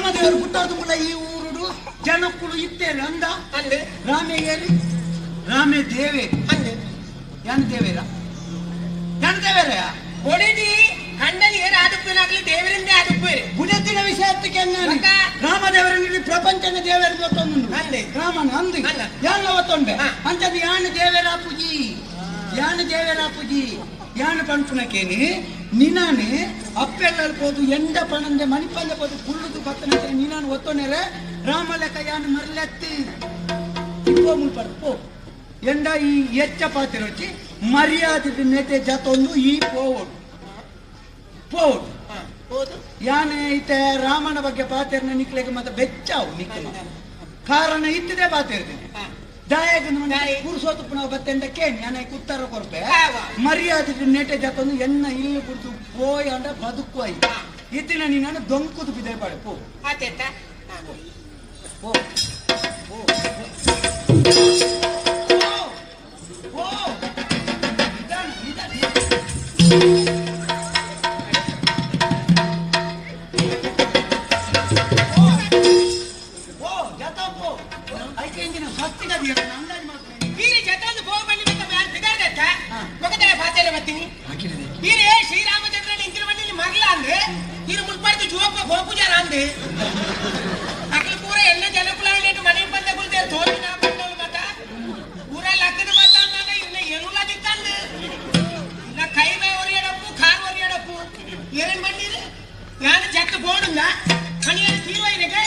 ರಾಮದೇವರು ಪುಟ್ಟೋದು ಮುಲ ಈ ಊರುಡು ಜನಕ್ಕುಲು ಇತ್ತೇರು ಅಂದ. ಅಂದೆ. ರಾಮೇಯರಿ ರಾಮೇ ದೇವೇ. ಅಂದೆ. ಯಾನ್ ದೇವೇರ, ಯಾನ್ ದೇವೇರ. ಒಡೆದಿ ಕಣ್ಣಲ್ಲಿ ಏರು ಆದುಪ್ಪೇನಾಗ್ಲಿ ದೇವರಿಂದ ಆದುಪ್ಪೇರು. ಬುಡತಿನ ವಿಷಯಕ್ಕೆ ಬೊಕ್ಕ? ರಾಮದೇವರ ಪ್ರಪಂಚನ ದೇವರ ಗೊತ್ತೊಂದು. ಅಂದೆ. ರಾಮನ ಅಂದು. ಅಲ್ಲ. ಯಾನ್ ಒತ್ತೊಂಡೆ. ಹಾ. ಅಂಚದ ಯಾನ್ ದೇವರ ಪೂಜಿ, ಯಾನ್ ದೇವರ ಪೂಜಿ, ಯಾನ್ ಪನ್ಪುನಕೇನಿ ನಿನಾನೆ ಅಪ್ಪೆಲ್ಲ ಪೋದು ಎಂಡ ಪಣಂದೆ ಮಣಿಪಂದೆ ಪೋದು ಕುಳ್ಳುದು ಬತ್ತನ ನಿನಾನ್ ಒತ್ತೊನೆರೆ ರಾಮಲೆಕ್ಕ ಯಾನ್ ಮರ್ಲೆತ್ತಿ ಇಪ್ಪೋ ಮುಲ್ಪಡ್ದು ಪೋ ಎಂಡ ಈ ಎಚ್ಚ ಪಾತಿರೊಚ್ಚಿ ಮರ್ಯಾದೆ ನೆಟೆ ಜತೊಂದು ಈ ಪೋವೊಡು ಪೋವೊಡು. ಹೋದು. ಯಾನೆ ಇತ್ತೆ ರಾಮನ ಬಗ್ಗೆ ಪಾತೆರ್ನ ನಿಕ್ಲೆಗ್ ಮತ್ತೆ ಬೆಚ್ಚಾವು ನಿಕ್ಲ ಕಾರಣ ಇತ್ತಿದೆ ಪಾತೆರ್ತೀನಿ. ದಾಯಗ ದಾಯೆ. ಪುರುಷೋತ್ತು ಪುನಃ ಬತ್ತೆಂಡ ಕೇಣಿ ಯಾನೆ ಉತ್ತರ ಕೊರ್ಪೆ. ಆವ. ಮರ್ಯಾದೆ ನೆಟೆ ಜತೊಂದು ಎನ್ನ ಇಲ್ಲಿ ಕುಡ್ದು ಪೋಯ್ ಅಂಡ ಬದುಕು I. ಇತ್ತಿನ ನೀನು ದೊಂಕುದು ಬಿದೆ ಪಾಡೆ ಪೋ. ಆತೇತ. ಪೋ ಪೋ ಪೋ ಪೋ, ನಿಧಾನ ನಿಧಾನ. ಪೋ ಪೋ ಜತ ಪೋ ಐಕೆ ಇಂದಿನ ಸ್ವಸ್ತಿಗ ಅಂದಾಜು ಮಾಡ್ತೀನಿ. ಈರೆ ಜತೊಂದು ಪೋ ಬನ್ನಿ ಮತ್ತೆ ಯಾರು ಬಿದಾರ್ದತ್ತ. ಹಾ. ಮೊಗದ ಪಾತೆರೆ ಬತ್ತೀನಿ. ಈರೆ ಶ್ರೀರಾಮಚಂದ್ರನ ಇಂದಿನ ಬನ್ನಿ ಮರ್ಲ ಅಂದ್ರೆ ಈರು ಮುಲ್ಪಾಡ್ದು ಜೋಪ ಗೋಪುಜಾರ ಅಂದೆ. ಅಕ್ಲು ಪೂರ ಎಲ್ಲ ಜನಕುಲ ಮನೆ ಬಂದ ಕುಲ್ದೆ ತೋರಿನ ಬಂದವು ಮತ ಪೂರ ಲಕ್ಕದ ಮತ ಅಂದಾಗ ಇನ್ನ ಎರುಲ ದಿತ್ತಂದು ಇನ್ನ ಕೈ ಮೇ ಒರಿಯಡಪ್ಪು ಕಾರ್ ಒರಿಯಡಪ್ಪು ಏನೇನ್ ಬಂದಿದೆ ಯಾನು ಜತ್ತ ಬೋಡುಂದ ಕಣಿಯಲ್ಲಿ ತೀರುವ ಇರಗೆ.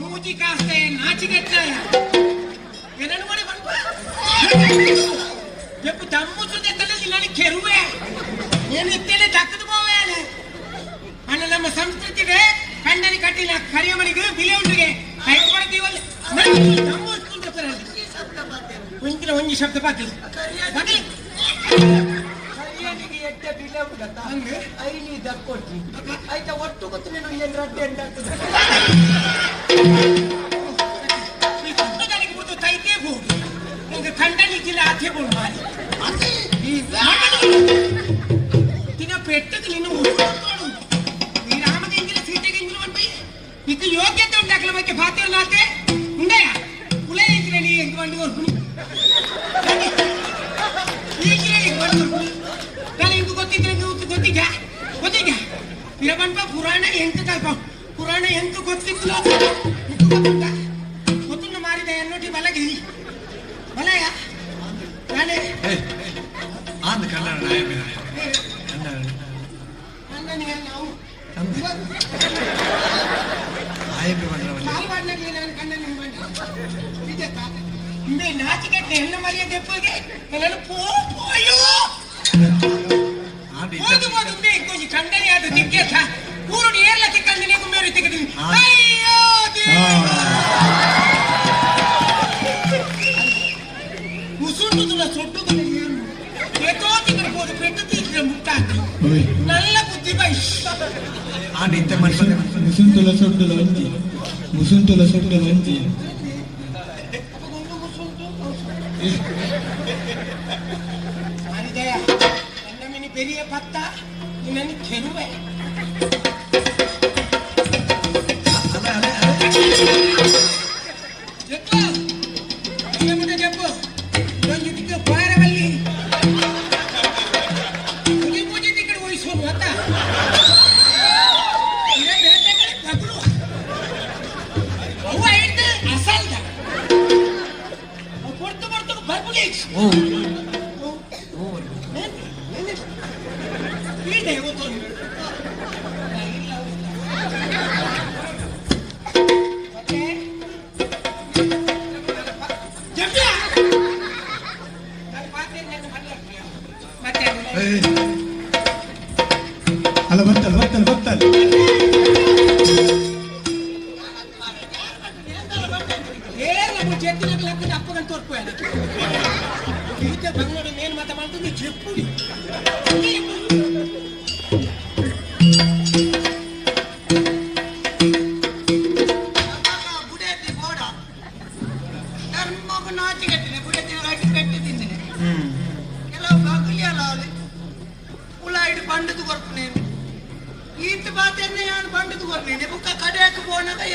ಮೂಜಿ ಕಾಸ್ತೆ ನಾಚಿಗೆಟ್ಟಾಯ ಏನನ್ನು ಮಾಡಿ ಬಂದ್ಪ ಎಪ್ಪು ದಮ್ಮು ಸುದ್ದೆತ್ತಲ್ಲಿ ನನಗೆ ಕೆರುವೆ ಏನು ಇತ್ತೇನೆ ದಕ್ಕದ ಪೋವೇನೆ. ಅಣ್ಣ ನಮ್ಮ ಸಂಸ್ಕೃತಿಗೆ ಕಣ್ಣಲ್ಲಿ ಕಟ್ಟಿನ ಕರಿಯಮನಿಗೆ ಬಿಲೆ ಉಂಟಿಗೆ ಕೈ ಕೊಡ್ತೀವಲ್ಲ ದಮ್ಮು ಒಂಜಿನ ಒಂಜಿ ಶಬ್ದ ಪಾತಿಲ್ಲ. ಕರಿಯನಿಗೆ ಎಡ್ಡೆ ಬಿಲೆ ಉಂಡತ್ತ ಐನಿ ದಕ್ಕೊಟ್ಟಿ ಆಯ್ತಾ ಒಟ್ಟು ಗೊತ್ತು ನೀನು ಏನ್ ರಡ್ಡೆ ಎಂದಾಗ್ತದೆ. ಈ ಸುತ್ತದಾనికి ಬಿಡ್ದು ತೈತೇ ಬೋದು ನಿಂಗೆ ಕಂಡನಿಕ್ಕಿಲ್ಲ ಆಚೆ ಬೋಡು ಮಾರಿ ತಿನ್ನ ಪೆಟ್ಟಕ್ಕೆ ನಿನ್ನ ಉರುಳು ಈ ರಾಮಗೆಂಜಿನ ಸೀತೆಗೆಂಜಿನ ಪೈ ಇಕ್ಕ ಯೋಗ್ಯತೆ ಉಂಟಾಕಲ ಬಗ್ಗೆ ಫಾತಿರ್ ನಾತೆ ಉಂಡಯ ಉಲೇ ಇಂಚಿನ ಎಂಕ್ ಬಂದು ಕೊರ್ಪುನಿ ಈಗಿನ ಎಂಕ್ ಬಂದು ಕೊರ್ಪುನಿ ನಾನು ಇಂಕು ಗೊತ್ತಿದ್ರೆ ಇಂಕು ಗೊತ್ತಿದ್ಯಾ ಗೊತ್ತಿದ್ಯಾ ಇರಬನ್ಪ ಪುರಾಣ ಎಂಕ್ ಕಲ್ಪ ಪುರಾಣ ಎಂಕ್ ಗೊತ್ತಿತ್ತು ಇಂಕು ಗೊತ್ತುಂಟ ಗೊತ್ತುಂಡು ಮಾರಿದ ಎನ್ನೋಟಿ ಬಲಗಿ ಬಲಯ ನಾನೇ. ಆಂದ್ ಕನ್ನಡ ನಾಯಕ ಕನ್ನಡ. ನನ್ನನಿಗೆ ನಾವು ಆಯಪ್ಪೆ ಬಂದ್ರವಲ್ಲಿ. ಕಾಲ್ವಾಡ್ನಲ್ಲಿ ನಾನು ಕಣ್ಣಲ್ಲಿ ಬಂದ ನಿಜ ಇಂಬೆ ನಾಚಿಕೆಟ್ಟ ಹೆಣ್ಣು ಮರ್ಯಾದೆ ಎಪ್ಪಗೆ ನಾನು ಪೋ ಪೋ ಅಯ್ಯೋ. ಆಂಡ್ ಹೋದು ಹೋದು ಇಂಬೆ ಇಂಕೊಂಜಿ ಕಂಡನಿ ಅದು ತಿಕ್ಕೇತ ಊರುಡು ಏರ್ಲ ತಿಕ್ಕಂದಿನಿ ಕುಂಬೇರು ತಿಕ್ಕದಿ. ಹಾ. ಅಯ್ಯೋ ದೇವ ಮುಸುಂಟು ತುಲ ಸೊಟ್ಟು ತುಲ ಏನು ಏತೋ ತಿಕ್ಕಡ ಹೋದು ಪೆಟ್ಟು ತೀರ್ಸಿದ ಮುಟ್ಟಾಕಿ ನಲ್ಲ ಬುದ್ಧಿ ಬೈ. ಆಂಡ್ ಇತ್ತೆ ಮನ್ಪಂದೆ ಮುಸುಂಟುಲ ಸೊಡ್ಡುಲ ಒಂಜಿ ಮುಸುಂಟುಲ ಸೊಡ್ಡುಲ ಒಂಜಿ. ಮಾರಿದಯ ನನ್ನ ಮಿನಿ ಪೆರಿಯ ಪತ್ತ ನಿನ್ನನ್ನು ಕೆರುವೆ. ಅಲ್ಲ ಅಲ್ಲ ಅಲ್ಲ. చెప్పు ఏమంటే చెప్పు ಒಂಜಿ ದಿಕ್ಕು ಪಾರವಲ್ಲಿ ಪೂಜೆ ಪೂಜೆ ದಿಕ್ಕಡೆ ವಹಿಸೋನು ಅತ್ತ ಇದೇ ಬೇತೆ ಕಡೆ ಬಗ್ಲು ಅವ್ವ ಐತೆ ಅಸಲ್ದ ಪೊರ್ತು ಪೊರ್ತು ಬರ್ಬುಲಿ. ಓ ಇದೆ ಗೊತ್ತು. ಮತ್ತೆ ಜಪ್ಪ ಮತ್ತೆ ಏಯ್. ಅಲ್ಲ ಬರ್ತಲ್ಲ ಬರ್ತಲ್ಲ ಬರ್ತಲ್ಲ. ಏ ನಮ್ಮ ಜೆತ್ತಿನ ಲಕ್ಕದ ಅಪ್ಪಗಂತ ತೋರ್ಪು.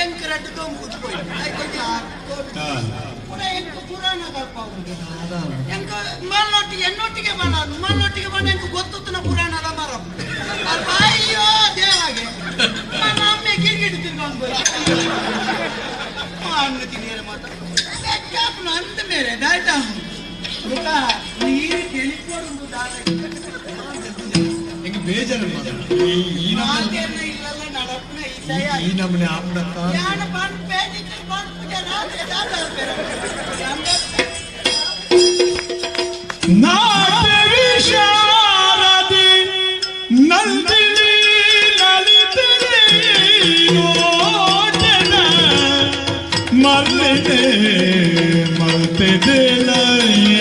ಎಂಕ್ ರಡ್ಡ್ ದೊಂಕುದು ಪೋಯಿ ಐಕೊಂಜಿ ಪುರ ಎಂಕ್ ಪುರಾಣ ಕಲ್ಪಾವುಂಡು ಎಂಕ್ ಮಲ್ಲೊಟ್ಟಿಗೆ ಎನ್ನೊಟ್ಟಿಗೆ ಬಣ ಮಲ್ಲೊಟ್ಟಿಗೆ ಬಣ ಎಂಕ್ ಗೊತ್ತುತ್ತನ ಪುರಾಣದ ಮರ ಅಲ್ಪ ಅಯ್ಯೋ ದೇವಾಗೆ ನನ್ನ ಅಮ್ಮೆ ಗಿರ್ಗಿಟ್ಟು ತಿರ್ಕೊಂಡು ಪೋಯಿ ಅನ್ನ ತಿನ್ನಿರ ಮಾತ ಅಂದ ಮೇರೆ ದಾಯ್ತಾ ಬುಕ್ಕ ನೀರು ತೆಲಿಪೋಡುಂದು ದಾದ. ಎಂಕ್ ಬೇಜಾರು ಮಾತ್ರ. ಈ ನಮ್ಮನೆ ಮಾತೆರ್ನ ಇಲ್ಲಲ್ಲ ನಡಪುನ ಇಸಯ. ಈ ನಮ್ಮನೆ ಆಪುನತ್ತ. ಯಾನ ಪನ್ಪೆ ನಿಕ್ಕಲ್ ಪನ್ಪುಜ ನಾತೆ ದಾದ ಅಲ್ಪೆರ. ನಾಟ್ಯ ವಿಶಾರದೆ ನಂದಿನಿ ಲಲಿತನೆ ನೋಟನ ಮಲ್ಲಿಗೆ ಮಲ್ತಿದೆಲಯ್ಯ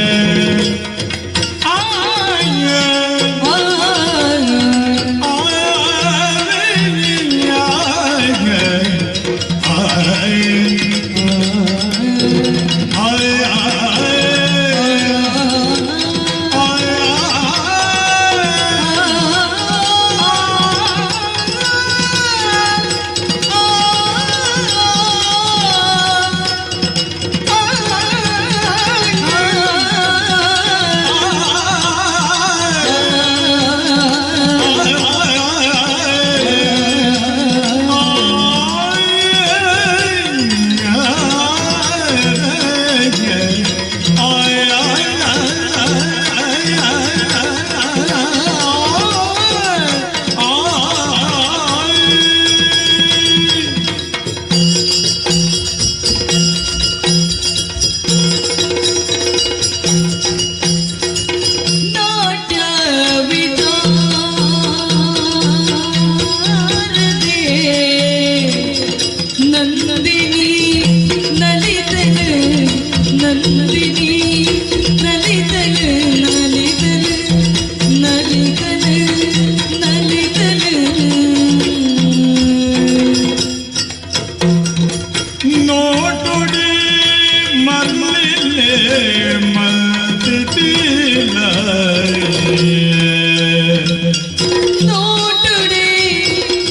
ಆಯ ನಾಟ್ಯ ವಿಚಾರದೆ ನಂದಿನಿ ನಲಿತನು ನಂದಿನಿ ನಲಿತನು ನಲಿತನು ನಲಿತನು ನಲಿತನು. ನೋಟುಡಿ ಮಲ್ಲಿಲೆ ಮಲ್ತಿಲ್ಲ. ನೋಟುಡೆ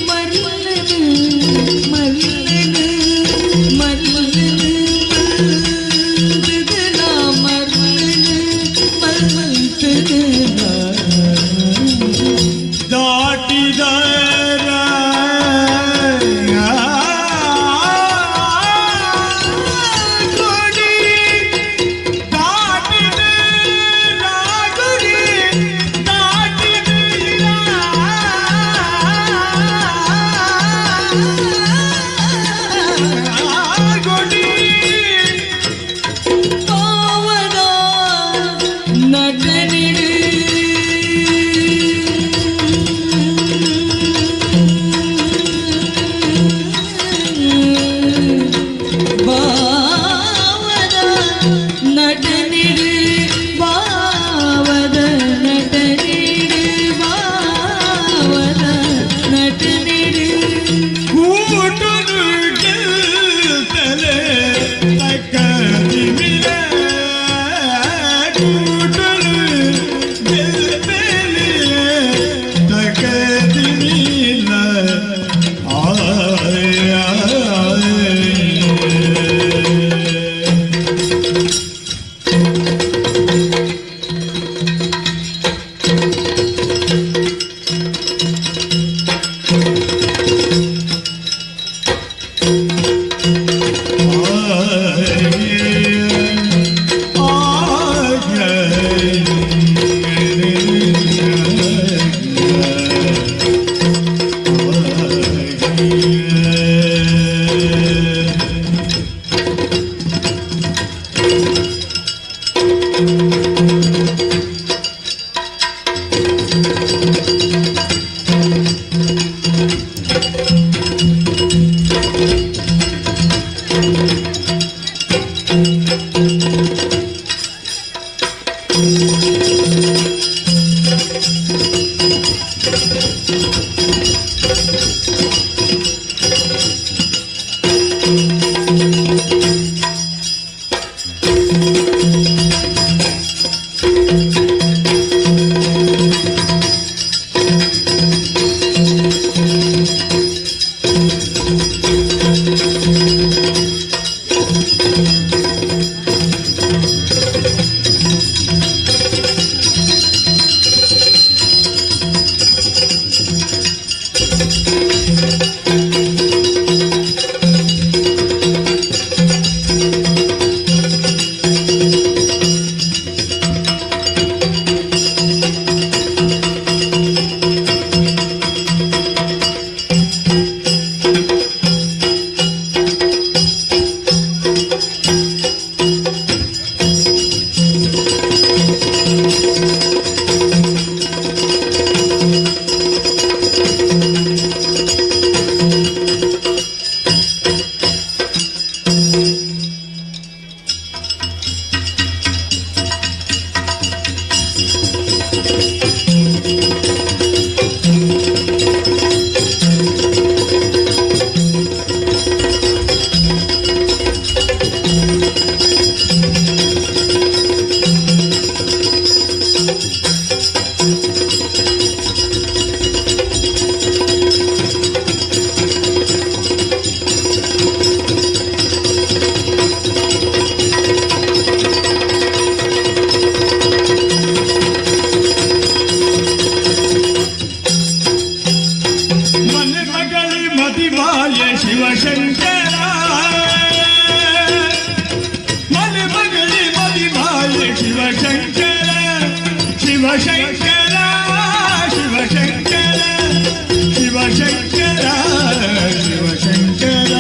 ಮಲ್ಲನು ಮಲ್ಲನು ಮಲ್ಲನು ಮಲ್ತದನ ಮಲ್ಲನು ಮಲ್ತದನ. ದಾಟಿದರ ಗುಡಿ ದಾಟಿದ ಗುಡಿ ದಾಟಿದ ಗುಡಿ ಪಾವನ ನಟನಿಡು ಬಾವದ ನಟನಿಡು ಬಾವದ ನಟನಿಡು ಬಾವದ ನಟನಿಡು. ಕೂಟನು ಗೆಲ್ತಲೆ ತಕ್ಕದಿ ಮಿಲೆ ಕೂಟನು ಗೆಲ್ತಲೆ ತಕ್ಕದಿ ಮಿಲ ಆಯ ಆಯ. ಆ ಶಿವಶಂಕರ ಮಲೆ ಮಗಳಿ ಮದಿಮಾಯೆ ಶಿವಶಂಕರ ಶಿವಶಂಕರ ಶಿವಶಂಕರ ಶಿವಶಂಕರ ಶಿವಶಂಕರ.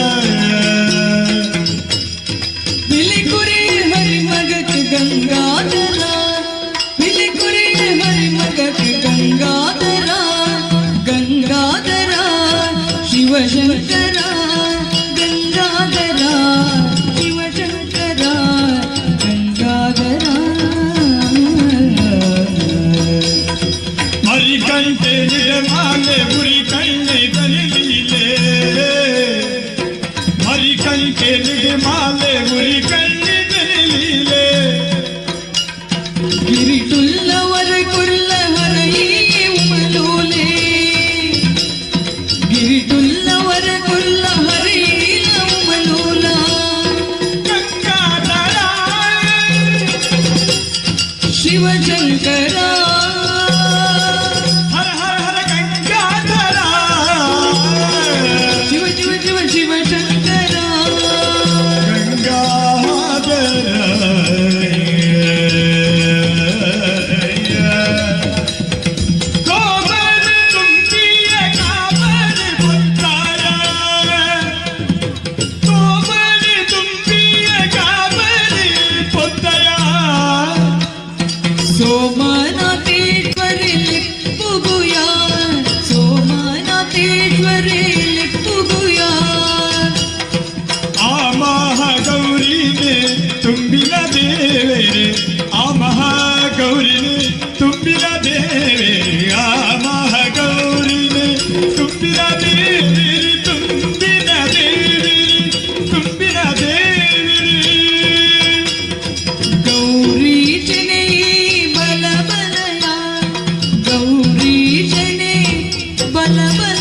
ಬಿಳಿಕುರಿ ಹರಿಮಗಕ್ ಗಂಗಾಧರ, ಬಿಳಿಕುರಿ ಹರಿಮಗಕ್ ಗಂಗಾಧರ, ಗಂಗಾಧರ ಶಿವಶಂಕರ, ಗಂಗಾಧರ ಶಿವಶಂಕರ, ಗಂಗಾಧರ. ಮರಿಕಂಠೆ ನಿರಮಾಲೆ ಉರಿ ಕಣ್ಣೆ ತನಿಲೀಲೆ, ಮರಿಕಂಠೆ ನಿರಮಾಲೆ ಉರಿ ಕಣ್ಣೆ ತನಿಲೀಲೆ. ಗಿರಿಟುಲ್ಲವರ ಕುಲ್ಲ ಹರಯಿ ಉಮಲೋಲೆ, ಗಿರಿಟುಲ್ಲವರ ಕುಲ್ಲ ಹರಯಿ ಉಮಲೋಲ. ಗಂಗಾಧರ ಶಿವಶಂಕರ ಹರ ಹರ ಹರ ಗಂಗಾಧರ ಶಿವ ಶಿವ ಶಿವ ಶಿವಶಂಕರ ಗಂಗಾಧರ. ಕೋಮಲ ತುಂಬಿಯ ಕಾಮನ ಪುತ್ತಾರ, ಕೋಮಲ ತುಂಬಿಯ ಕಾಮನ ಪುತ್ತಯ. ಸೋಮನಾಥೇಶ್ವರಿ ಲಿಪ್ಪುಗುಯ, ಸೋಮನಾಥೇಶ್ವರಿ ಲಿಪ್ಪುಗುಯ. ಆ ಮಹಾಗೌರಿನೇ ತುಂಬಿನ ದೇವರೇ, ಆ ಮಹಾಗೌರಿನೇ ತುಂಬಿನ ದೇವರೇ, ಆ ಮಹಾಗೌರಿನೇ ತುಂಬಿನ ದೇವರೇ, ತುಂಬಿನ ದೇವರೇ, ತುಂಬಿನ ದೇವರೇ. ಗೌರಿ ಜನೇ ಬಲ ಬಲಯ, ಗೌರಿ ಜನೇ ಬಲ ಬಲಯ.